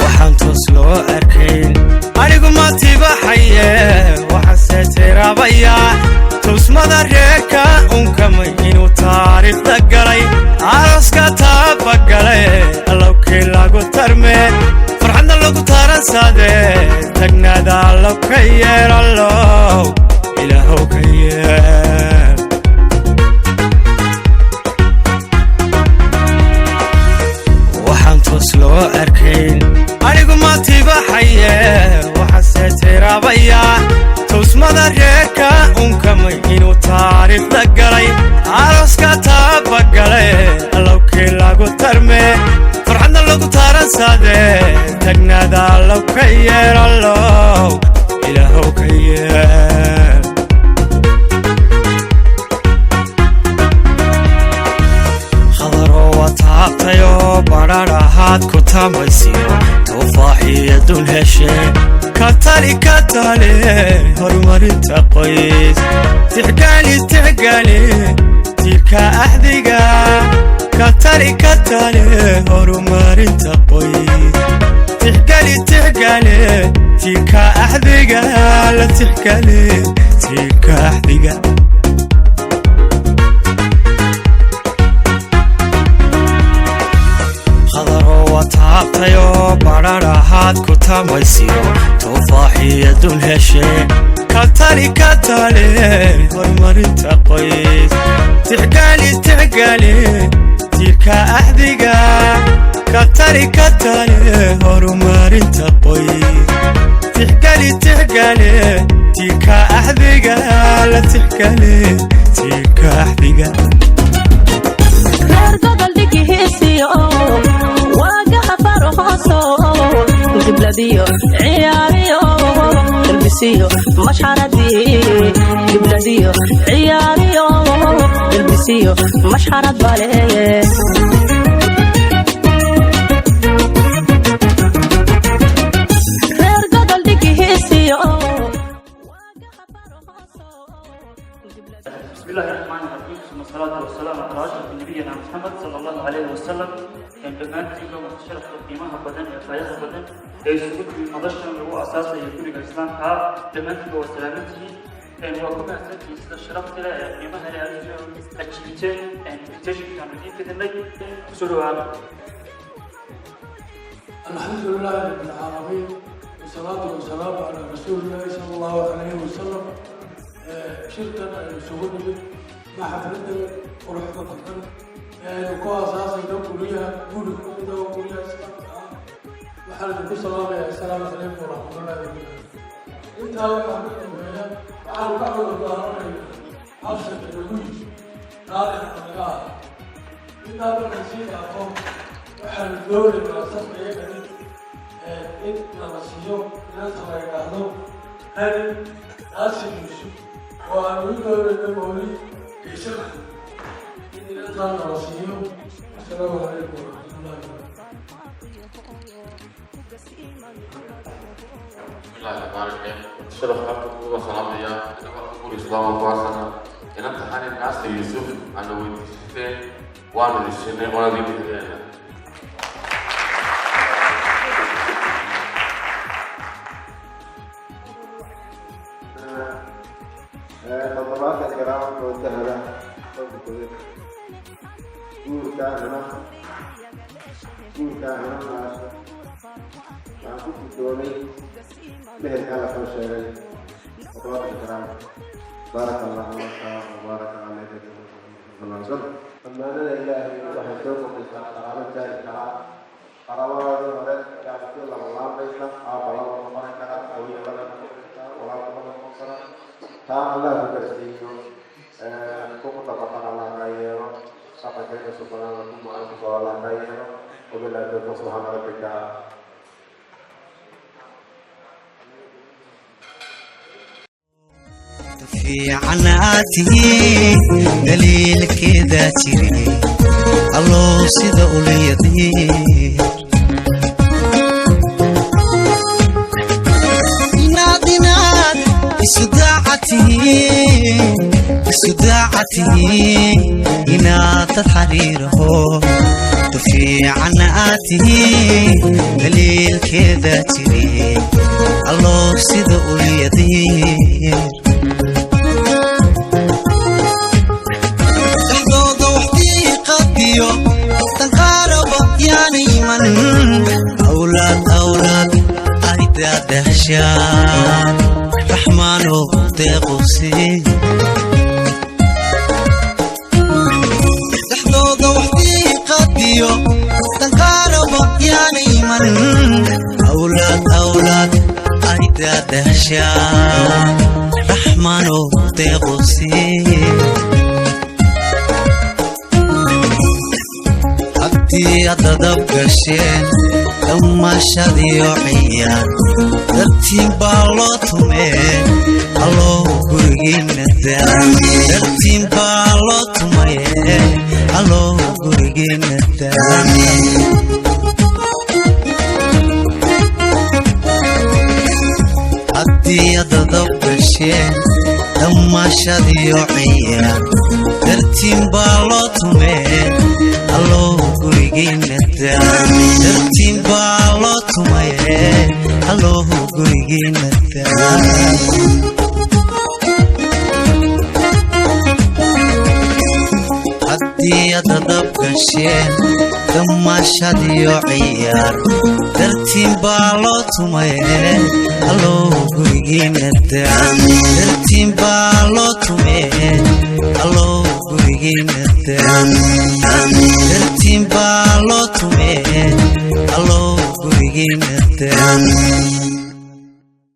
Waxaan toos loo arkayn anigu ma tibaxaye, waxaase tirabayaa tusmada reerka unkamay inuu taariikhda galay, arooska taabagale, allowkii lagu tarme, farxadna lagu taransade, tagnaada allow ka yeel, allow ilaahow ka yeel. Waxaan toos loo arkayn anigu ma tibaxaye, waxaase tirabayaa tusmada reerka unkamay inuu taariikhda galay, arooska taabagale, allowkii lagu tarme, farxadna lagu taransade, tagnaada allow ka yeel, allow ilaahow ka yeel. Khadaroo waa taabtayoo badhadhahaad ku tamaysiyo tufaaxiyo dul heshe, ka tali, ka tali horumarinta qoys, tixgali, tixgali tiirka axdiga, ka tali, ka tali horumarinta qoys, tixgali, tixgali tiirka axdiga, la tixgali tiirka axdiga. Khadaroo waa taabtayoo badhadhahaad ku tamaysiyo tufaaxiyo dul heshe, ka tali, ka tali horumarinta qoys, tixgali, tixgali tiirka axdiga, ka tali, ka tali horumarinta qoys, tixgali, tixgali tiirka axdiga, la tixgali tiirka axdiga. Reer gobol dhigihiisiyo waagaha farhooso, gibladiyo ciyaariyo dalbisiyo mashxaradii, gibladiyo ciyaariyo dalbisiyo mashxarad baleeye. Reer gobol dhigihiisiyo waagaha farhooso. بسم الله الرحمن الرحيم، ثم الصلاة والسلام على أشرف نبينا محمد صلى الله عليه وسلم. Dhammaantiinba sharafka qiimaha badan ee qaayaha badan ee isugu timi madashan lagu asaasayo guriga Islaamka, dhammaantiinba waa salaamantihiin, waa ku mahadsantihiin sida sharafta leh ee qiimaha leh aad usoo ajiibteen invitationkaan idiin fidinay. Kusoo dhawaada. الحمد لله رب العالمين، والصلاة والسلام على رسول الله صلى الله عليه وسلم. Shirkan aynu isugu nimid ma xafladan quruxda badan ee aynu ku aasaasayno guryaha, guri ka mid ah oo guryaha Islaamka ah, waxaan idinku salaamayaa: assalaamu calaykum waraxmatullahi wabarakaatu. Intaa waxaa ka dambeeya, waxaanu ka cudur daaranaynaa absent-ka nagu yimi, raaliha naga ah. Intaa markay sii dhaafo, waxaanu doonaynaa safkayagani in nala siiyo inanta la yidhaahdo Hani Naasir Yuusuf, oo aanu u doonayno Mawlid Ciise Maxamed, in inantaa nala siiyo. Asalaamu calaykum waraxmatullahi wabarakatu. Bismillahi raxmaani raxiim. Sharaf halka kuga salaamaya inagoo guulaysadaa kuwaasana inanta Hani Naasir Yuusuf aana weydiisteen, waanu idin waana idin bixinayna. 70 garaam oo dahaba oo gudood guurkaa hana, guurkaa hana naasho. Waxaan ku guddoomay meherkaa lasoo sheegay, 70 garaam. Baaraka allahu laka wabaaraka calayka sal. Ammaanada Ilaahay waxay soo kordhaysaa qaraabo jaari karaa, qaraabadaadii hore yani labalaabaysa, aabba laba noqon kara, hooyo laba noqon kartaa, walaalka laba noqon kara. Taa Allah ku garsiiyo, kuku dabaqan Allah kaa yeelo, dhaqankeena subanaana ku macankusoo Allah kaa yeelo. Wabillahi tawfiiq. Subxaana rabbika. Fiican aad tihiin daliilkeedaa jire, allow sida uliyadiir inaad inaad isu daaca tihiin, isu daaca tihiin, inaad dad xariiraho fiican aad tihiin daliilkeedaa jire, allow sida uliyadiir. Dhexdooda waxdiiqadiyo danqaaraba yaana iman, awlaad awlaad aydaadahshaan, Raxmaano deequsi. Dhexdooda waxdiiqadiyo danqaaraba yaana iman, awlaad awlaad aydaadahshaan, Raxmaano deequsi. Haddii aad dadab gasheen dhammaashadiyo ciyaar, dartiin baa loo tumee, allow gurigiina daa. Dartiin baa loo tumaye, allow gurigiina daa. Haddii aad dadab gasheen dhammaashadiyo ciyaar, dartiin baa loo tumee, allow gurigiina daa. Dartiin baa loo tumaye, allow gurigiina daa. Haddii aad dadab gasheen dhammaashadiyo ciyaar, dartiin baa loo tumaye, allow gurigiina daa. Dartiin baa loo tumee, allow gurigiina daa.